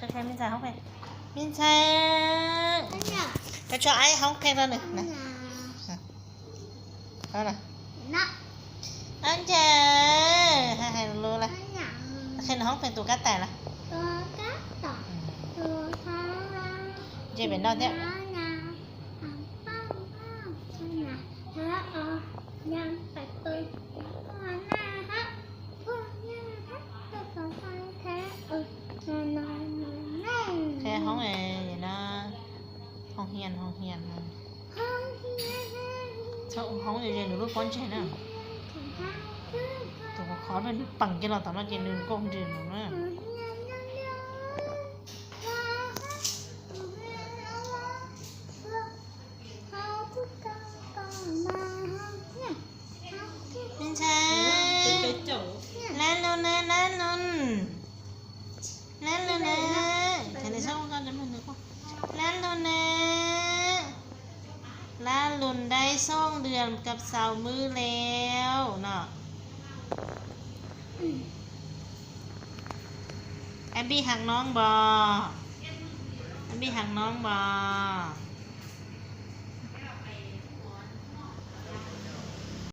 ເປັນໃຜ? ມິນຊາຮ້ອງເພງ. ມິນຊາ ອັນຫຍັງ? ກະຊວນອ້າຍຮ້ອງເພງແລ້ວນີ້ນະ. ເອົານະ ນະ ອັນເຈົ້າ ໃຫ້ ໃຫ້ຮູ້ລະ. ອັນຫຍັງ? ເຫັນຮ້ອງເພງຕູກະແຕລະ. ຕູກະແຕ ອືມ ຕູກະແຕ ເຈເປັນດອນແທ້. ແຄ່ຮ້ອງເອງນະ. ຫ້ອງຮຽນ ຫ້ອງຮຽນນະ. ຫ້ອງຮຽນ ຫ້ອງຮຽນ ເຈົ້າ ຫ້ອງຮຽນຢູ່ລູກປ້ອນໃຈນະ. ໂຕຂໍເປັນປັງກິນເຫຼົ້າຕາມາກິນດື່ມກົງດື່ມນະ. ເປັນໃຜ? ເປັນເຈົ້າ ລາລຸນເອີຍ ລາລຸນ ລາລຸນເອີຍ. ລາລຸນເອີຍ ລາລຸນໄດ້ສອງເດືອນກັບຊາວມື້ແລ້ວເນາະ. ແອບບີຮັກນ້ອງບໍ່? ແອບບີຮັກນ້ອງບໍ່?